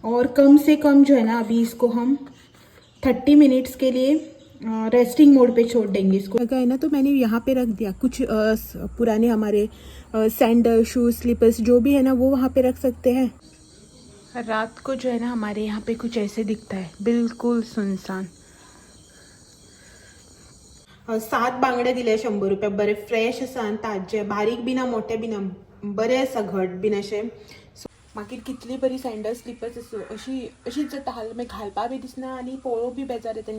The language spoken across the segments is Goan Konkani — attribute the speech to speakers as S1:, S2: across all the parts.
S1: और कम से कम जो है ना अभी इसको हम 30 मिनट्स के लिए रेस्टिंग मोड पे छोड़ देंगे इसको। लगा है ना तो मैंने यहाँ पे रख दिया कुछ पुराने हमारे सैंडल, शूज़, स्लीपर्स जो भी है ना, वो वहाँ पे रख सकते हैं। रात को जो है ना हमारे यहाँ पे कुछ ऐसे दिखता है, बिल्कुल सुनसान। 7 बांगडे दिले 100 रुपया। बरे फ्रेश आसा आनी ताज्जे, बारीक बी ना, मोठे बी ना, बरे आसा, घट बीन अशें। सो मागीर कितली बरी सँडल स्लिपर्स आसूं, अशी अशीच जाता हाल, मागीर घालपा बी दिसना आनी पळोवंक बी बेजार येता।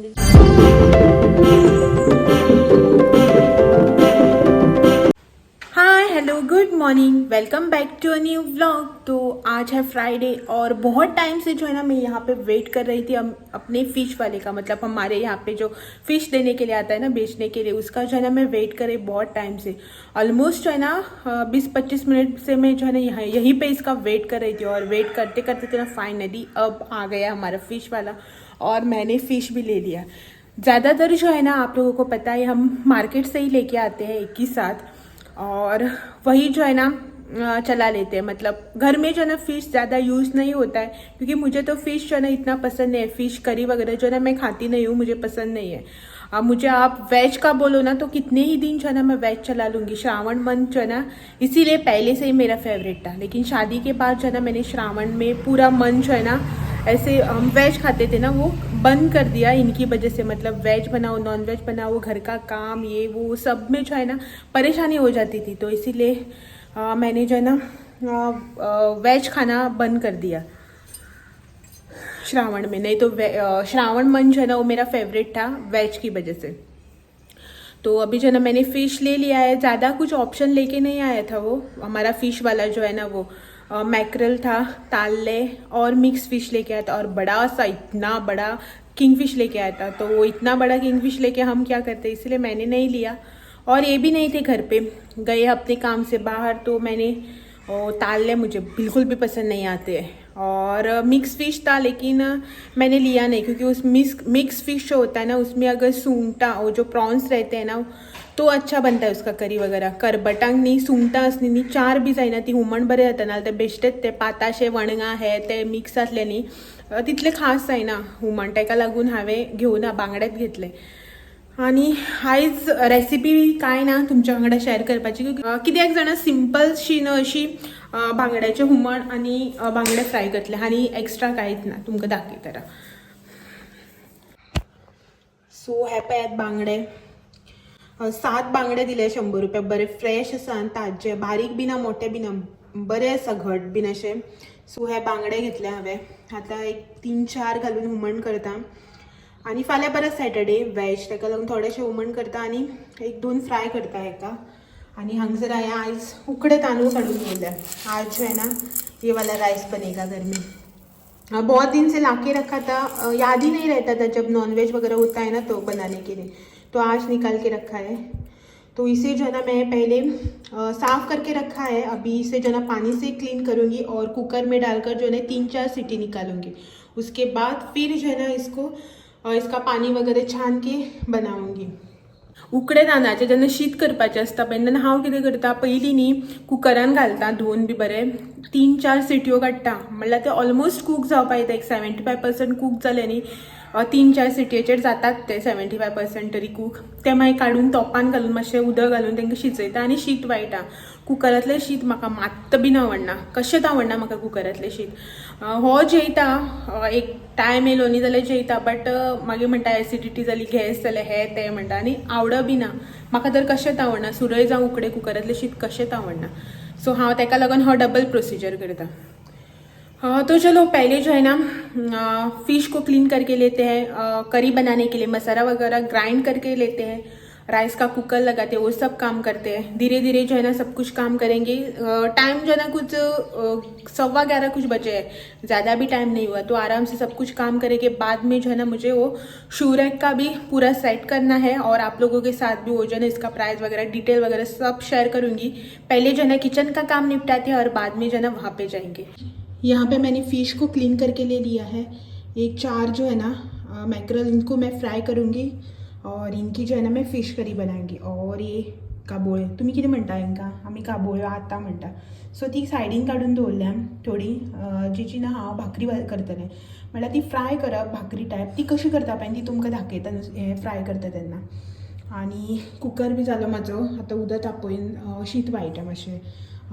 S1: Hi, hello, good morning, welcome back to a new vlog. तो आज है फ्राइडे और बहुत टाइम से जो है ना मैं यहाँ पे वेट कर रही थी अपने फ़िश वाले का, मतलब हमारे यहाँ पे जो फ़िश देने के लिए आता है ना, बेचने के लिए, उसका जो है ना मैं वेट कर रही बहुत टाइम से। ऑलमोस्ट जो है ना 20-25 मिनट से मैं जो है ना यहाँ यहीं पे इसका वेट कर रही थी और वेट करते करते तो ना फाइनली अब आ गया हमारा फ़िश वाला और मैंने फ़िश भी ले लिया। ज़्यादातर जो है ना, आप लोगों को पता है, हम मार्केट से ही लेके आते हैं एक ही साथ और वही जो है ना चला लेते हैं। मतलब घर में जो है ना फ़िश ज़्यादा यूज़ नहीं होता है, क्योंकि मुझे तो फ़िश जो है ना इतना पसंद नहीं है। फ़िश करी वगैरह जो है ना मैं खाती नहीं हूँ, मुझे पसंद नहीं है। अब मुझे आप वेज का बोलो ना तो कितने ही दिन जो है ना मैं वेज चला लूँगी। श्रावण मंथ जो है ना इसीलिए पहले से ही मेरा फेवरेट था, लेकिन शादी के बाद जो है ना मैंने श्रावण में पूरा मन जो है ना ऐसे हम वेज खाते थे ना, वो बंद कर दिया इनकी वजह से। मतलब वेज बनाओ, नॉन वेज बनाओ, घर का काम, ये वो सब में जो है ना परेशानी हो जाती थी। तो इसीलिए मैंने जो है ना वेज खाना बंद कर दिया श्रावण में। नहीं तो श्रावण मंथ जो है ना वो मेरा फेवरेट था वेज की वजह से। तो अभी जो है ना मैंने फ़िश ले लिया है। ज़्यादा कुछ ऑप्शन लेके नहीं आया था वो हमारा फ़िश वाला जो है ना, वो मैकरल था, ताल्ले और मिक्स फिश लेके आया था और बड़ा सा इतना बड़ा किंग फिश लेके आया था। तो वो इतना बड़ा किंग फिश लेके हम क्या करते, इसलिए मैंने नहीं लिया। और ये भी नहीं थे घर पे, गए अपने काम से बाहर। तो मैंने वो ताल्ले मुझे बिल्कुल भी पसंद नहीं आते हैं और मिक्स फिश था, लेकिन मैंने लिया नहीं, क्योंकि उस मिक्स मिक्स फिश जो होता है ना उसमें अगर सुंगटा वो जो प्रॉन्स रहते हैं ना तो अच्छा बनता है उसका करी वगैरह। करबटांक न्ही सुंगटां आसली न्ही, चार बी जायना ती, हुमण बरें जाता। नाजाल्यार ते बेश्टेच ते पाताशे, वणगां हे ते मिक्स आसले न्ही, तितले खास जायना हुमण। ताका लागून हांवें घेवना, बांगडेच घेतले। आनी आयज रेसिपी कांय ना तुमच्या वांगडा शेअर करपाची, कित्याक जाणा, सिंपल शी न्हू अशी बांगड्याचें हुमण आनी बांगडे फ्राय करतले आनी एक्स्ट्रा कांयच ना। तुमकां दाखयता। सो हे पळयात बांगडे। 7 बांगडे दिले 100 रुपया। बरे फ्रेश आसा आनी ताज्जे, बारीक बी ना, मोठे बी ना, बरे आसा, घट बीन अशे। सो हे बांगडे घेतले हांवें। आतां एक 3-4 घालून हुमण करता आनी फाल्यां परत सॅटर्डे वेज, ताका लागून थोडेशें हुमण करता आनी 1-2 फ्राय करता हेका। आनी हांगसर हांवें आयज उकडे तांदूळ काडून दवरल्या। आज जो है ना ये वाला राइस बनेगा घर में। बहुत दिन से लाके रखा था, याद ही नहीं रहता था जब नॉन वेज वगैरह होता है ना तो बनाने के लिए, तो आज निकाल के रखा है। तो इसे जो है ना मैं पहले साफ़ करके रखा है। अभी इसे जो है ना पानी से क्लीन करूँगी और कुकर में डालकर जो है ना 3-4 सीटी निकालूंगी। उसके बाद फिर जो है ना इसको इसका पानी वगैरह छान के बनाऊंगी। उकडे तांदळाचें जेन्ना शीत करपाचें आसता पळय, तेन्ना हांव कितें करता, पयलीं न्ही कुकरान घालता, धुवन बी बरें 3-4 सिटयो काडटा, म्हणल्यार ते ऑलमोस्ट कूक जावपाक येता। एक 75% कूक जालें न्ही, 3-4 सिटयेचेर जातात ते 75% तरी कूक। ते मागीर काडून तोपान घालून मातशें उदक घालून तांकां शिजयता आनी शीत वायटा। कुकरांतलें शीत म्हाका मात्त बीन आवडना, कशेंच आवडना म्हाका कुकरांतलें शीत। हो जेयता, एक टायम येयलो न्ही जाल्यार जेयता, बट मागीर म्हणटा एसिडिटी जाली, गॅस जालें, हें तें म्हणटा आनी आवड बी ना। म्हाका तर कशेंच आवडना, सुरय जावं उकडे, कुकरांतलें शीत कशेंच आवडना। सो हांव ताका लागून हो डबल प्रोसिजर करता। तो चलो, पहले जो है ना फिश को क्लीन करके लेते हैं, करी बनाने के लिए मसाला वगैरह ग्राइंड करके लेते हैं, राइस का कुकर लगाते हैं, वो सब काम करते हैं। धीरे धीरे जो है ना सब कुछ काम करेंगे। टाइम जो है ना कुछ 11:15 कुछ बचे हैं, ज़्यादा भी टाइम नहीं हुआ, तो आराम से सब कुछ काम करेंगे। बाद में जो है ना मुझे वो शू रैक का भी पूरा सेट करना है और आप लोगों के साथ भी वो जो है ना इसका प्राइस वगैरह, डिटेल वगैरह सब शेयर करूँगी। पहले जो है ना किचन का काम निपटाते हैं और बाद में जो है ना वहाँ पे जाएंगे। यहाँ पे मैंने फ़िश को क्लीन करके ले लिया है। एक चार जो है ना मैकरल, इनको मैं फ्राई करूँगी और इनकी जो है ना मैं फ़िश करी बनाऊँगी। और ये काबोळे. तुमी कितें म्हणटा हेंकां? आमी काबोळ्यो आतां म्हणटा. सो ती सायडीन काडून दवरल्या थोडी, जिची ना हांव भाकरी करतलें. म्हणल्यार ती फ्राय करप भाकरी टायप. ती कशी करता पळय ती तुमकां दाखयता हें फ्राय करता तेन्ना. आनी कुकर बी जालो म्हाजो, आतां उदक तापोवन शीत वाळटा मातशें.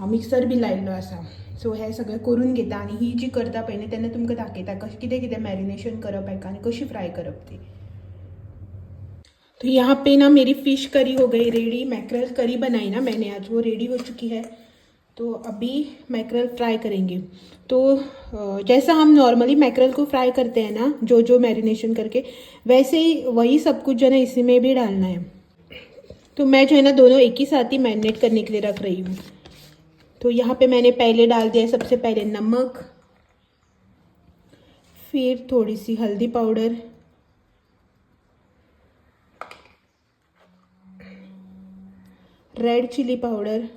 S1: मिक्सर बी लायिल्लो आसा. सो हें सगळें करून घेता आनी ही जी करता पळय न्ही तेन्ना तुमकां दाखयता कशें कितें कितें मॅरिनेशन करप हेका आनी कशी फ्राय करप ती. तो यहाँ पे ना मेरी फिश करी हो गई रेडी. मैकरल करी बनाई ना मैंने आज, वो रेडी हो चुकी है. तो अभी मैकरल फ्राई करेंगे. तो जैसा हम नॉर्मली मैकरल को फ्राई करते हैं ना, जो जो मैरिनेशन करके, वैसे ही वही सब कुछ जो है ना इसी में भी डालना है. तो मैं जो है ना दोनों एक ही साथ ही मैरिनेट करने के लिए रख रही हूँ. तो यहाँ पे मैंने पहले डाल दिया सबसे पहले नमक, फिर थोड़ी सी हल्दी पाउडर, रेड चिली पाउडर,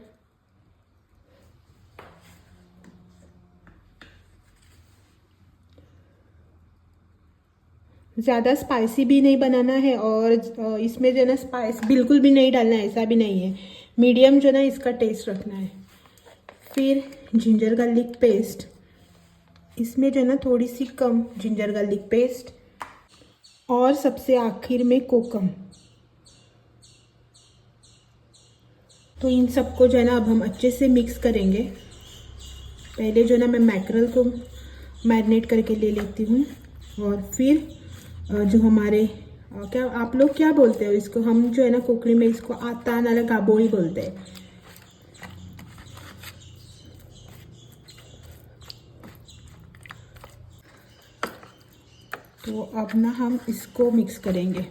S1: ज़्यादा स्पाइसी भी नहीं बनाना है और इसमें जो है ना स्पाइस बिल्कुल भी नहीं डालना है, ऐसा भी नहीं है. मीडियम जो है ना इसका टेस्ट रखना है. फिर जिंजर गार्लिक पेस्ट, इसमें जो है ना थोड़ी सी कम जिंजर गार्लिक पेस्ट, और सबसे आखिर में कोकम. तो इन सबको जो है ना अब हम अच्छे से मिक्स करेंगे. पहले जो है ना मैं मैकरल को मैरिनेट करके ले लेती हूँ और फिर जो हमारे क्या आप लोग क्या बोलते हो इसको, हम जो है ना कोकणी में इसको आता नाला काबोळी बोलते हैं. तो अब ना हम इसको मिक्स करेंगे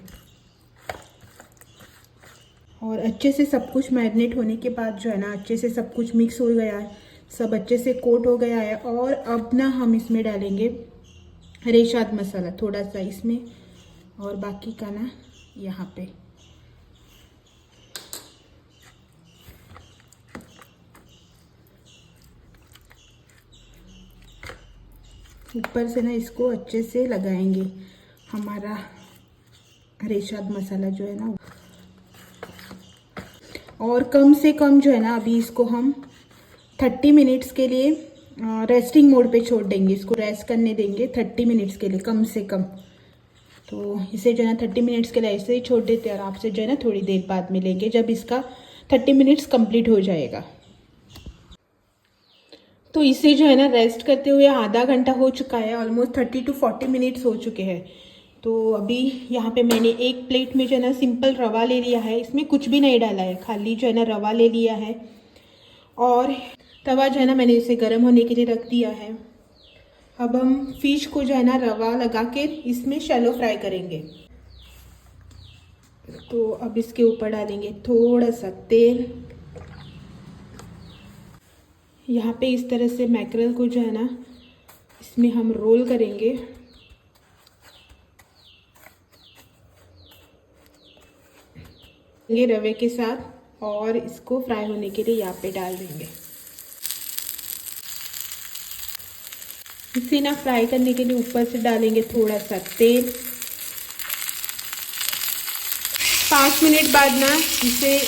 S1: और अच्छे से सब कुछ मैरिनेट होने के बाद जो है ना अच्छे से सब कुछ मिक्स हो गया है, सब अच्छे से कोट हो गया है. और अब ना हम इसमें डालेंगे रेशाद मसाला थोड़ा सा इसमें और बाकी का ना यहाँ पे. ऊपर से ना इसको अच्छे से लगाएंगे हमारा रेशाद मसाला जो है ना. और कम से कम जो है ना अभी इसको हम 30 मिनट्स के लिए रेस्टिंग मोड पे छोड़ देंगे. इसको रेस्ट करने देंगे 30 मिनट्स के लिए कम से कम. तो इसे जो है ना 30 मिनट्स के लिए ऐसे ही छोड़ देते हैं और आपसे जो है ना थोड़ी देर बाद मिलेंगे जब इसका 30 मिनट्स कंप्लीट हो जाएगा. तो इसे जो है ना रेस्ट करते हुए आधा घंटा हो चुका है, ऑलमोस्ट 30 टू 40 मिनट्स हो चुके हैं. तो अभी यहाँ पे मैंने एक प्लेट में जो है ना सिंपल रवा ले लिया है, इसमें कुछ भी नहीं डाला है, खाली जो है ना रवा ले लिया है. और तवा जो है ना मैंने इसे गर्म होने के लिए रख दिया है. अब हम फिश को जो है ना रवा लगा के इसमें शैलो फ्राई करेंगे. तो अब इसके ऊपर डालेंगे थोड़ा सा तेल. यहाँ पे इस तरह से मैकरल को जो है ना इसमें हम रोल करेंगे. ये रवे के साथ और इसको फ्राई होने के लिए यहाँ पे डाल देंगे. इसे ना फ्राई करने के लिए ऊपर से डालेंगे थोड़ा सा तेल. 5 मिनट बाद ना इसे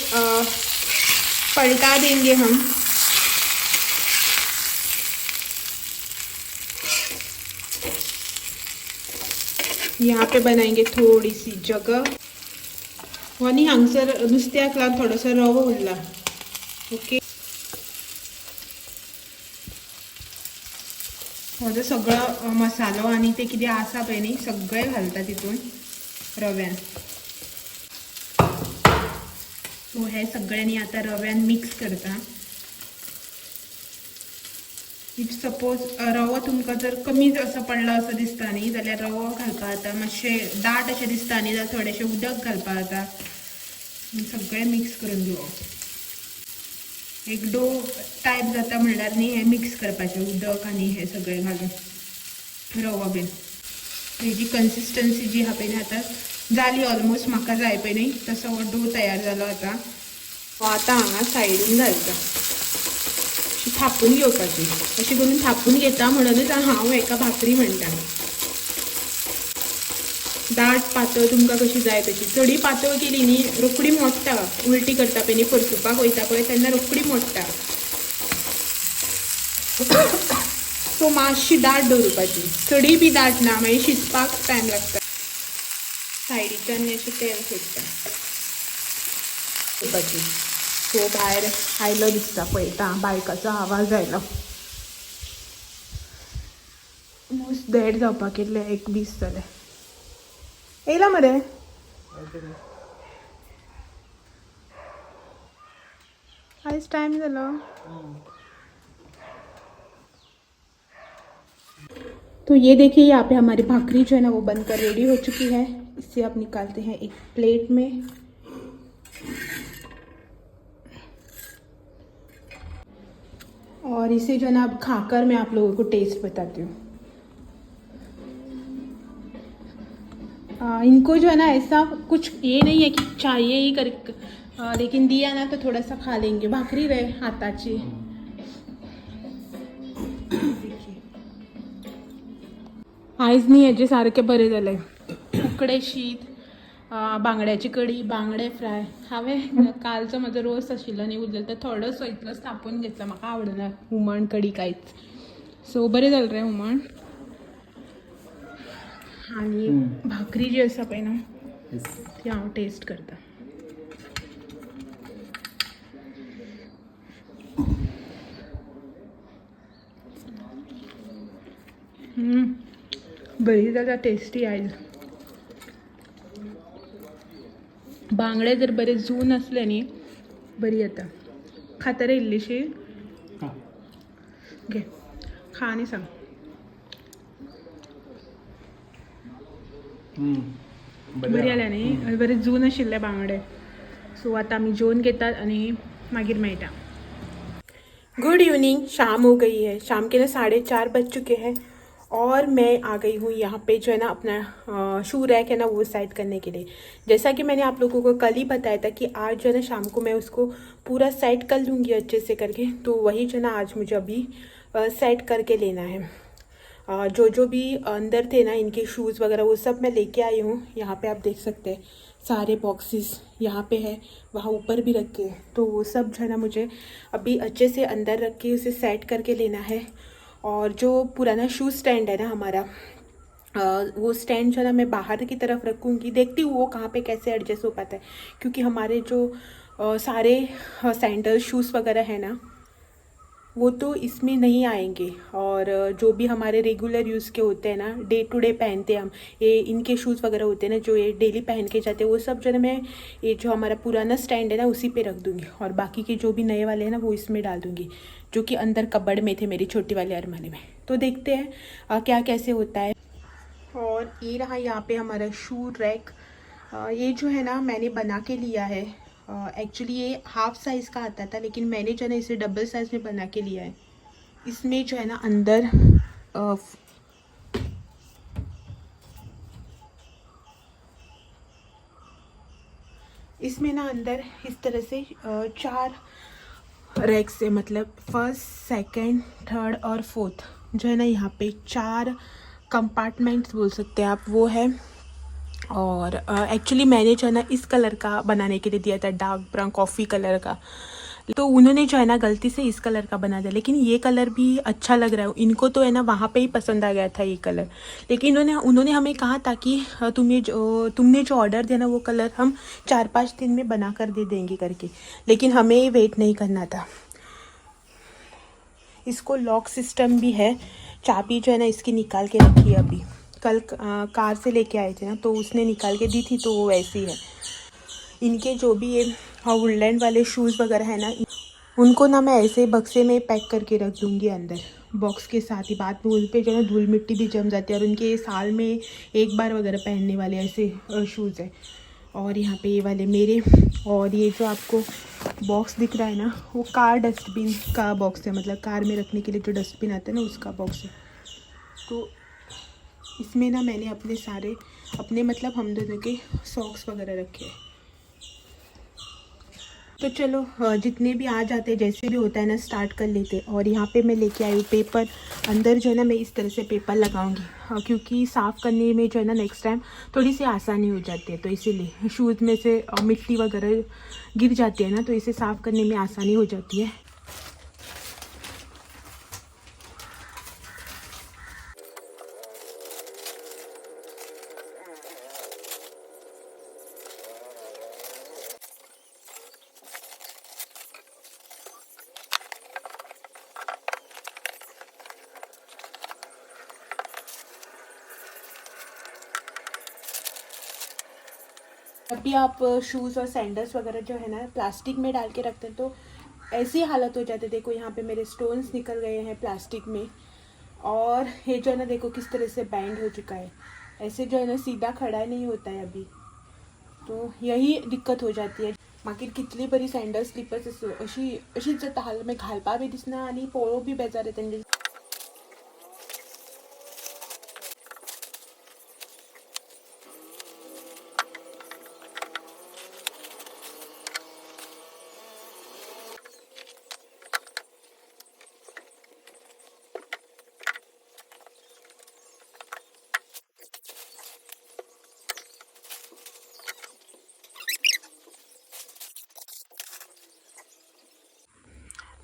S1: पलटा देंगे हम. यहाँ पे बनाएंगे थोड़ी सी जगह. आनी हांगसर नुस्त्याक लागून थोडोसो रवो उरला. ओके, हो जो सगळो मसालो आनी ते कितें आसा पळय न्ही सगळें घालता तितून रव्यान. सो हे सगळ्यांनी आतां रव्यान मिक्स करता. If suppose रवो तुमकां जर कमी असो पडला असो दिसता न्ही जाल्यार रवो घालपा जाता, मातशें दाट अशें दिसता न्ही जाल्यार थोडेशें उदक घालपा जाता. सगळें मिक्स करून घेवप. एक डो टायप जाता म्हणल्यार न्ही हें मिक्स करपाचें उदक आनी हें सगळें घालून रवो बीन. हेजी कन्सिस्टन्सी जी आहा पळय न्ही आतां जाली ऑलमोस्ट म्हाका जाय पळय न्ही तसो हो डो तयार जालो. आतां हो आतां हांगा सायडीन घालता, अशी थापून घेवपाची. अशी करून थापून घेता म्हणूनच हांव हेका भाकरी म्हणटा. दाट पातळ तुमकां कशी जाय तशी. चडी पातळ केली न्ही रोखडी मोडटा, उलटी करता पळय न्ही, परतुपाक वयता पळय तेन्ना रोखडी मोडटा. सो मातशी दाट दवरुपाची, चडय बी दाट ना, मागीर शिजपाक टायम लागता. सायडीच्यान अशें तेल सोडटा करपाची. सो भायर आयलो दिसता, पळयता बायकाचो आवाज आयलो. ऑलमोस्ट 1:30 जावपाक येयले, 1:20 जालें. येयला मरे? आयज टायम जालो. तो ये देखिए यहाँ पे हमारी भाकरी जो है ना वो बनकर रेडी हो चुकी है. इसे अब निकालते हैं एक प्लेट में. और इसे जो है ना अब खाकर मैं आप लोगों को टेस्ट बताती हूँ. इनको जो है ना ऐसा कुछ ये नहीं है कि चाहिए ही कर, लेकिन दिया ना तो थोड़ा सा खा लेंगे. भाकरी रे हाताची. देखिए आयज न्ही हेजे सारकें बरें जालें. उकडे शीत, बांगड्याची कडी, बांगडे फ्राय. हांवें कालचो म्हजो रोस आशिल्लो न्ही उरलेलो, तो थोडोसो इतलोच तापोवन घेतलो. म्हाका आवडना हुमण कडी कांयच. सो बरें जालें रे हुमण. आनी भाकरी जी आसा पळय ना ती हांव टेस्ट करता. बरी जाता, टेस्टी आयज. बांगडे जर बरे जून आसले न्ही बरी जाता. खाता रे इल्लीशी? घे, खा आनी सांग. बरी जाल्या न्ही? बरे जून आशिल्ले बांगडे. सो आतां आमी जेवन घेतात आनी मागीर मेळटा. गुड इवनिंग, शाम हो गई है. शाम के ना 4:30 बज चुके हैं और मैं आ गई हूँ यहाँ पे जो है ना अपना शू रैक है ना वो सेट करने के लिए. जैसा कि मैंने आप लोगों को कल ही बताया था कि आज जो है ना शाम को मैं उसको पूरा सेट कर लूँगी अच्छे से करके, तो वही जो है ना आज मुझे अभी सेट करके लेना है. जो जो भी अंदर थे ना इनके शूज़ वगैरह वो सब मैं लेके आई हूँ. यहाँ पे आप देख सकते हैं सारे बॉक्सेस यहाँ पे है, वहाँ ऊपर भी रखे हैं. तो वो सब जो है ना मुझे अभी अच्छे से अंदर रख के उसे सेट करके लेना है. और जो पुराना शू स्टैंड है ना हमारा, वो स्टैंड जो है ना मैं बाहर की तरफ रखूँगी. देखती हूँ वो कहाँ पे कैसे एडजस्ट हो पाता है, क्योंकि हमारे जो सारे सैंडल शूज़ वगैरह है ना वो तो इसमें नहीं आएंगे. और जो भी हमारे रेगुलर यूज़ के होते हैं ना, डे टू डे पहनते हैं हम, ये इनके शूज़ वगैरह होते हैं ना जो ये डेली पहन के जाते हैं, वो सब जो है ना मैं ये जो हमारा पुराना स्टैंड है ना उसी पे रख दूँगी. और बाकी के जो भी नए वाले हैं ना वो इसमें डाल दूँगी, जो कि अंदर कबर्ड में थे मेरी छोटी वाली अलमारी में. तो देखते हैं क्या कैसे होता है. और ये रहा यहाँ पे हमारा शू रैक. ये जो है ना मैंने बना के लिया है. एक्चुअली ये हाफ साइज़ का आता था, लेकिन मैंने जो है ना इसे डबल साइज़ में बना के लिया है. इसमें जो है ना अंदर इसमें ना अंदर इस तरह से 4 रैक्स है, मतलब फर्स्ट, सेकंड, थर्ड और फोर्थ जो है ना यहाँ पे 4 कंपार्टमेंट्स बोल सकते हैं आप, वो है. और एक्चुअली मैंने जो है ना इस कलर का बनाने के लिए दिया था, डार्क ब्राउन कॉफ़ी कलर का, तो उन्होंने जो है ना गलती से इस कलर का बना दिया. लेकिन ये कलर भी अच्छा लग रहा है इनको, तो है ना वहाँ पे ही पसंद आ गया था ये कलर. लेकिन उन्होंने उन्होंने हमें कहा था कि तुमने जो ऑर्डर दिया ना वो कलर हम 4-5 दिन में बना कर दे देंगे करके, लेकिन हमें वेट नहीं करना था. इसको लॉक सिस्टम भी है, चाबी जो है ना इसकी निकाल के रखी है अभी. कल कार से लेके आए थे ना तो उसने निकाल के दी थी, तो वो वैसी है. इनके जो भी ये वुडलैंड वाले शूज़ वगैरह है ना उनको ना मैं ऐसे बक्से में पैक करके रख दूँगी अंदर बॉक्स के साथ ही. बाद में उन पर जो है ना धूल मिट्टी भी जम जाती है और उनके साल में एक बार वगैरह पहनने वाले ऐसे शूज़ हैं. और यहाँ पे ये वाले मेरे, और ये जो आपको बॉक्स दिख रहा है ना वो कार डस्टबिन का बॉक्स है, मतलब कार में रखने के लिए जो डस्टबिन आता है ना उसका बॉक्स है. तो इसमें ना मैंने अपने सारे, अपने मतलब हम दोनों के सॉक्स वगैरह रखे हैं. तो चलो जितने भी आ जाते हैं जैसे भी होता है ना स्टार्ट कर लेते. और यहाँ पे मैं लेके आई हूँ पेपर. अंदर जो है ना मैं इस तरह से पेपर लगाऊंगी, क्योंकि साफ़ करने में जो है ना नेक्स्ट टाइम थोड़ी सी आसानी हो जाती है। तो इसीलिए शूज़ में से मिट्टी वगैरह गिर जाती है ना, तो इसे साफ़ करने में आसानी हो जाती है। जब भी आप शूज़ और सैंडल्स वगैरह जो है ना प्लास्टिक में डाल के रखते हैं तो ऐसी हालत हो जाती है। देखो यहाँ पे मेरे स्टोन्स निकल गए हैं प्लास्टिक में, और ये जो है ना देखो किस तरह से बैंड हो चुका है। ऐसे जो है ना सीधा खड़ा नहीं होता है अभी, तो यही दिक्कत हो जाती है। मागीर कितली बरी सँडल स्लिपर्स अशी अशीच जाता हाल, मागीर घालपा बी दिसना आनी पळोवंक बी बेजार येता।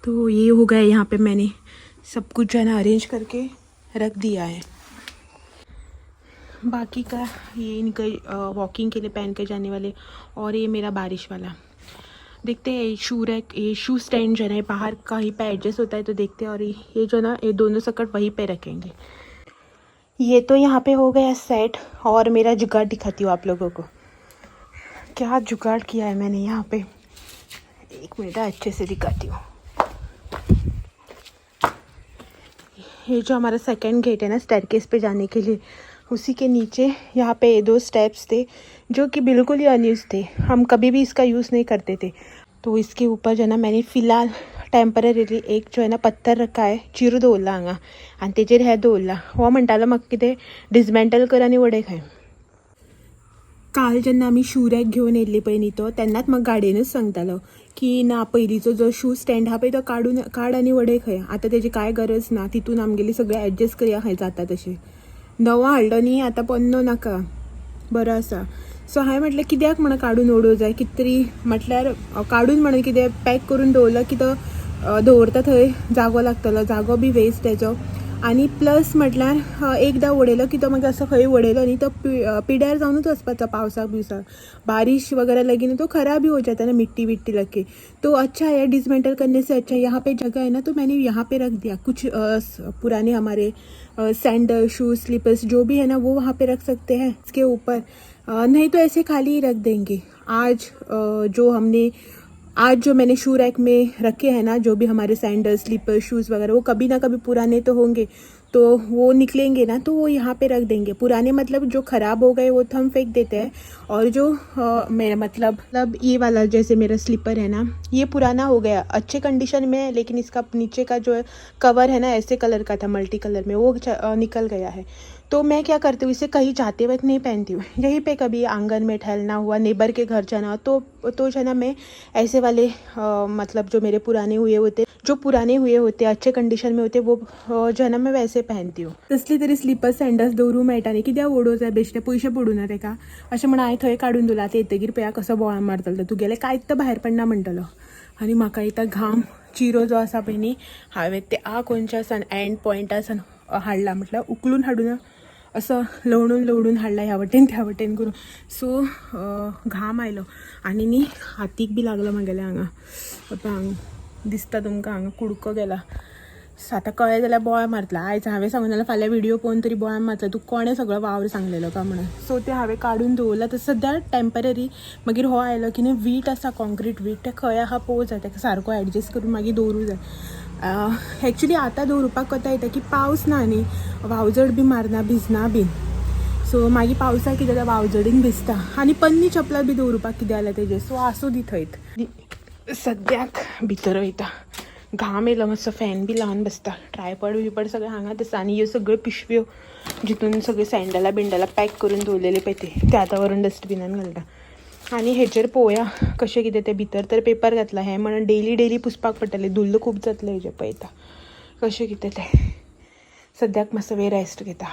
S1: तो ये हो गया, यहाँ पे मैंने सब कुछ जो है ना अरेंज करके रख दिया है। बाकी का ये इनके वॉकिंग के लिए पहन के जाने वाले, और ये मेरा बारिश वाला। देखते हैं शू रैक, ये शू स्टैंड जो है बाहर कहीं पे एडजस्ट होता है तो देखते हैं। और ये जो ना ये दोनों सकट वहीं पे रखेंगे। ये तो यहाँ पे हो गया सेट। और मेरा जुगाड़ दिखाती हूँ आप लोगों को, क्या जुगाड़ किया है मैंने यहाँ पे। एक मिनट अच्छे से दिखाती हूँ। ये जो हमारा सेकंड गेट है ना स्टेयरकेस पे जाने के लिए, उसी के नीचे यहाँ पे दो स्टेप्स थे जो कि बिल्कुल ही अनयूज़ थे, हम कभी भी इसका यूज़ नहीं करते थे। तो इसके ऊपर जो है ना मैंने फ़िलहाल टेम्पररीली एक जो है ना पत्थर रखा है, चिरू दवरला हांगा आनी तेजेर हें दवरला। हो म्हणटालो म्हाका कितें डिजमेंटल कर आनी वडय खंय। काल जेन्ना आमी शू रॅक घेवन येयल्ली पळय न्ही, तो तेन्नाच म्हाका गाडयेनूच सांगतालो की ना पयलींचो जो शू स्टँड आहा पळय तो काडून काड आनी वडय खंय, आतां तेजी कांय गरज ना, तितून आमगेली सगळें एडजस्ट करया खंय जाता तशें। नवो हाडलो न्ही आतां पोन्नो नाका, बरो आसा। सो हांवें म्हटलें कित्याक म्हणून काडून उडोवंक जाय, कितें तरी म्हटल्यार काडून म्हणून कितें पॅक करून दवरलो की तो दवरता थंय जागो लागतलो, जागो बी वेस्ट तेजो। आनी प्लस म्हटल्यार एकदां उडयलो की तो मागीर असो खंय उडयलो न्ही तो पिड्यार जावनूच वचपाचो पावसाक बिवसाक, बारिश वगैरह लगी ना तो खराब भी हो जाता है ना, मिट्टी विट्टी लग के। तो अच्छा है डिसमेंटल करने से अच्छा यहाँ पे जगह है ना, तो मैंने यहाँ पे रख दिया कुछ पुराने हमारे सैंडल शूज़ स्लीपर्स जो भी है ना वो वहाँ पे रख सकते हैं इसके ऊपर, नहीं तो ऐसे खाली ही रख देंगे। आज जो हमने आज जो मैंने शू रैक में रखे हैं ना, जो भी हमारे सैंडल स्लीपर शूज़ वगैरह, वो कभी ना कभी पुराने तो होंगे, तो वो निकलेंगे ना तो वो यहाँ पे रख देंगे। पुराने मतलब जो ख़राब हो गए वो तो हम फेंक देते हैं, और जो मेरा मतलब ये वाला जैसे मेरा स्लीपर है ना, ये पुराना हो गया, अच्छे कंडीशन में है, लेकिन इसका नीचे का जो है कवर है ना ऐसे कलर का था, मल्टी कलर में, वो निकल गया है। तो मैं क्या करती हूँ, इसे कहीं जाते वक्त नहीं पहनती हूँ, यहीं पे कभी आंगन में टहलना हुआ, नेबर के घर जाना हुआ, तो जो है ना मैं ऐसे वाले मतलब जो मेरे पुराने हुए होते, जो पुराने हुए होते अच्छे कंडीशन में होते, वो जो है ना मैं वैसे पहनती हूँ। तसली तरी स्लिपर सँडल्स दवरूं मेळटा न्ही, कित्याक उडोवंक जाय बेश्टे पयशे पडूं ना तेका, अशें म्हणून हांवें थंय काडून दवरला। आतां येतगीर पळया कसो बोवाळ मारतलो तो, तुगेलें कांयच भायर पडना म्हणटलो। आनी म्हाका येता घाम, चिरो जो आसा पळय न्ही, हांवें ते आ कोनच्या सान एंड पॉयंटा सान हाडला, म्हटल्यार उखलून हाडून असो लवणून लवणून हाडला ह्या वटेन त्या वटेन करून। सो घाम आयलो आनी न्ही हातीक बी लागलो म्हागेल्या हांगा, आतां हांगा दिसता तुमकां हांगा कुडको गेला। सो आतां कळ्ळें जाल्यार बोवाळ मारतलो, आयज हांवें सांगून जाल्यार फाल्यां व्हिडियो पळोवन तरी बोवाळ मारतलो, तूं कोणें सगळो वावर सांगलेलो काय म्हणून। सो तें हांवें काडून दवरलां तर सद्या टेम्पररी। मागीर हो आयलो की न्ही वीट आसा, कॉन्क्रीट वीट, तें खंय आहा पळोवंक जाय, तेका सारको एडजस्ट करून मागीर दवरूंक जाय। एक्चुली आतां दवरुपाक कोता येता की पावस ना न्ही, वावजड बी मारना, भिजना बीन, सो मागीर पावसाक कितें जाता वावजडीन भिजता, आनी पन्नी चपलां बी दवरुपाक कितें जाल्यार तेजेर, सो आसूं दी थंयच। सद्याक भितर वयता, घाम येयलो मातसो फॅन बी लावन बसता, ट्रायपॉड बिपॉड सगळें हांगाच आसा। आनी ह्यो सगळ्यो पिशव्यो जितून सगळ्यो सँडलां बिंडलां पॅक करून दवरलेली पळय ते आतां व्हरून डस्टबिनान घालता। आनी हेचेर पळोवया कशें कितें तें, भितर तर पेपर घातला हें म्हणून डेली डेली पुसपाक पडटलें, धुल्ल खूब जातलें हेजेर, पळयता कशें कितें तें। सद्याक मातसो वेळ रेस्ट घेता.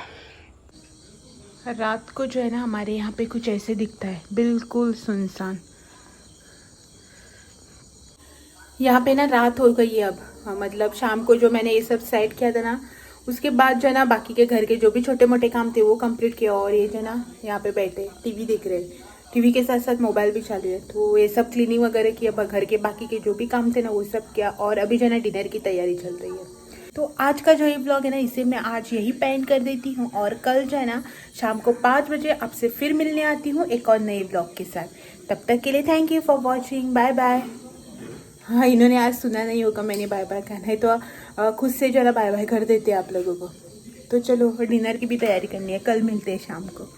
S1: रात को जो है ना हमारे यहाँ पे कुछ ऐसे दिखता है, बिल्कुल सुनसान. यहाँ पे ना रात हो गई है अब. हाँ, मतलब शाम को जो मैंने ये सब सेट किया था ना, उसके बाद जो है ना बाकी के घर के जो भी छोटे मोटे काम थे वो कंप्लीट किया और ये जो है ना यहाँ पे बैठे टीवी देख रहे हैं. टीवी के साथ साथ मोबाइल भी चालू है. तो ये सब क्लीनिंग वगैरह किया, घर के बाकी के जो भी काम थे ना वो सब किया और अभी जो है ना डिनर की तैयारी चल रही है. तो आज का जो ये व्लॉग है ना, इसे मैं आज यही एंड कर देती हूँ और कल जो है ना शाम को 5 बजे आपसे फिर मिलने आती हूँ एक और नए व्लॉग के साथ. तब तक के लिए thank you for watching. Bye bye. हाँ, इन्होंने आज सुना नहीं होगा मैंने बाय बाय कहा, नहीं तो खुद से ज़रा बाय बाय कर देते हैं आप लोगों को. तो चलो, डिनर की भी तैयारी करनी है. कल मिलते हैं शाम को.